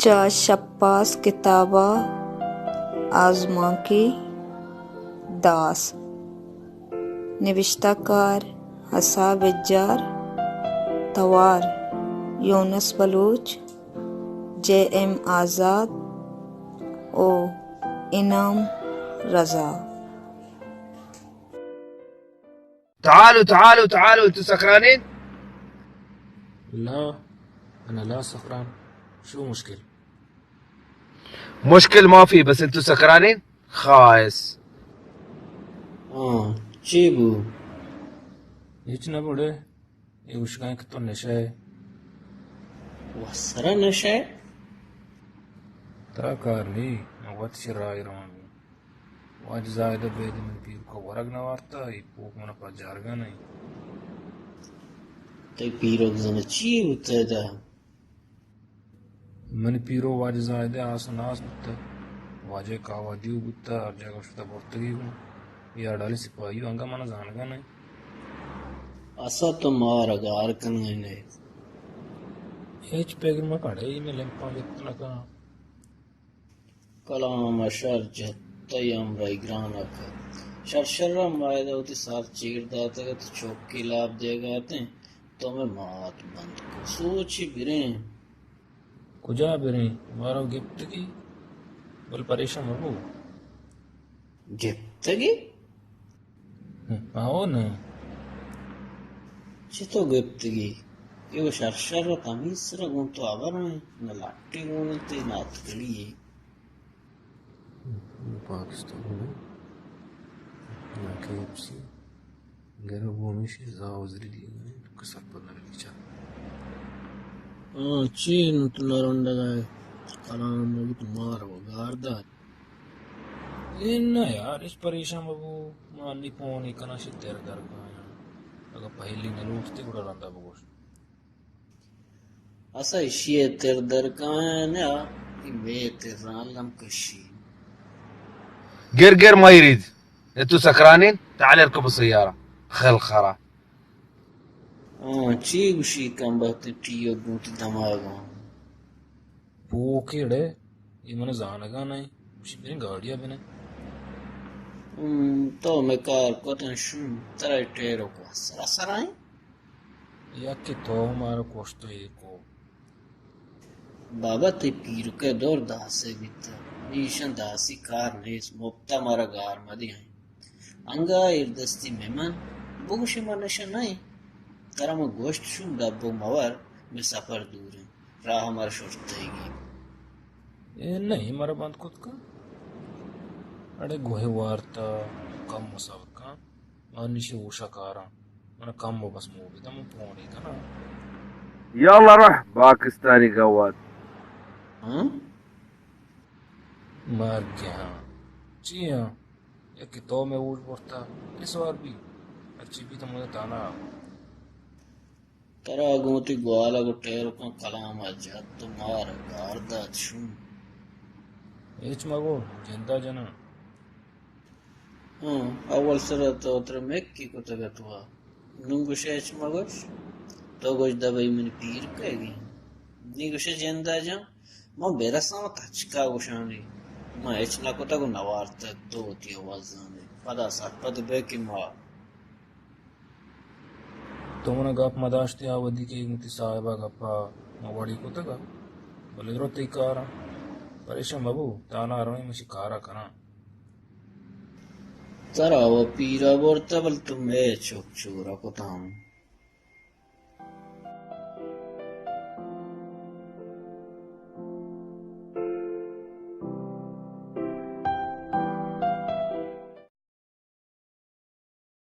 چہ شپاز کتاب ءَ آزمانکی داس۔ نبشتہ کار حسا بجار۔ توار یونس بلوچ، جے ایم آزاد ءُ انعام رضا۔ تعالوا، تعالوا، تعالوا، انتو سکرانین؟ لا، انا لا سکران۔ شو مشکل؟ مشکل مافی، بس انتو سکرانین؟ خائس۔ ہاں، چی بو؟ ہچ نہ بوڑے، اے گوشگاں کہ تو نشہ ئے۔ و سرا نشہ ئے؟ ترا کار نی، من وت شرائے روان بو۔ واجہ زاہد ءَ بیدے منی پیرک ءَ ورگ نہ وارتہ، اے پوک من ءَ پجارگ ءَ نہ انت۔ تئی پیرک زاناں چی بوتہ ادا؟ منی پیرو واجہ زاہد ءِ آس ءُ ناس بوتہ، واجہ ءِ کاوا دیو بوتہ، ہر جاگہ شتہ برتگی گوں۔ اے اڈالی سپاہی ءُ انگہ من ءَ زانگ ءَ نہ انت۔ اسا تو مارا گار کنگ ءَ نہ ئے۔ ہچ پگر مہ کن اڑے، اے مئے لمپاں گپت نہ کناں۔ کلام ءَ شر جت، تئی ہمراہی گران ءَ کپت۔ شر شر ءَ ما ادا وتی سر چیر داتگ ات، چوکی لاپ دیگ ءَ اتیں، تو مئے مات بند کت۔ سوچی بریں۔ کجا بریں؟ مارا گپتگی، بل پریشان مبو۔ گپتگی؟ ہو نا۔ چتو گپتگی؟ اے و شر شر و تمیز سرا گوں تو ہبر ایں، نہ لٹے گون انت، نہ اتکڑی ئے۔ پاکستان ءَ نہ کے ایف سی، گرب گوں ہمیشی زاہ و زری دیگ ءَ انت، کہ سرپد نہ بیت چا۔ آ، چی انت نہ رنڈگ ءَ؟ کلام مبو تو مار و گار دات۔ اے نہ یار، اش پریشان مبو، ما انی فون ءَ کناں، شی تر در کایاں۔ اگاں پہلی نہ لوٹتے گڑا رندا بگوش۔ اسا اشی ءِ تر در کایاں نہ، اے مئے تراں لم کشی۔ گر گر مائی رید، اے تو سکرانین، تعال ارکب سیارہ، خل خرا۔ آ، چی گوشی کم بخت ٹی او گوں تو دماغاں۔ پوکیڑے، اے من زانگا نہ ایں۔ گوشی بریں گاڑیا بنیں۔ ہم، تو مئے کار کتن شوم، ترا ٹیرو کو سرا سرا ایں۔ یکے تو مارا کشت و ایر کو۔ بابا، تئی پیرکئے دور داسے بیتہ۔ نی ایشاں داسی کار نیست، مپتا مارا گار مدیاں۔ انگا ایردستی مہ من، بگوشے ما نشہ نہ ایں۔ ترا من گوشت شوم ڈبو مور، مئے سفر دور انت۔ راہ مارا شرتئیگی۔ اے نہ ایں مارا بند کت کن۔ اڑے گوہے وارتا، کم صبر کن۔ من نشے ہوشا کاراں۔ من کم و بس مو بدم، من فون ای کناں۔ یا اللہ رح پاکستانی گوات۔ ہاں؟ مرگ ہاں۔ چی ہاں؟ یکے تو مئے اوش برتا۔ اے سوار بی۔ ہرچی بی تو مجھے تانا۔ ترا گوں وتی گوالگ و ٹیرکاں کلام ءَ جت و مار گار دات شوم۔ ہچ مگو، جندا جناں۔ ہاں، اول سرا تو ترا مکی کتگ ات وا۔ نوں گوشے ہچ مگوش۔ تو گوش دبئی منی پیر کئیگی۔ نی گوشے جندا جان، من برساں تچکا گوشانی۔ من ہچ نہ کتگ و نہ وارتگ، تو وتی اول زانے۔ پدا سرپد بئے کہ ما تو من ءَ گپ مہ داشتیں، آ وھدی کہ وتی صاحب ءَ گپ ءَ من وڑی کتگ ءَ، بلے درو تئی کار ءَ پریشان مہ بو، تانا رویں من شی کار ءَ کناں۔ ترا و پیر ءَ برتہ، بلے تو مئے چک چور ءَ کتاں۔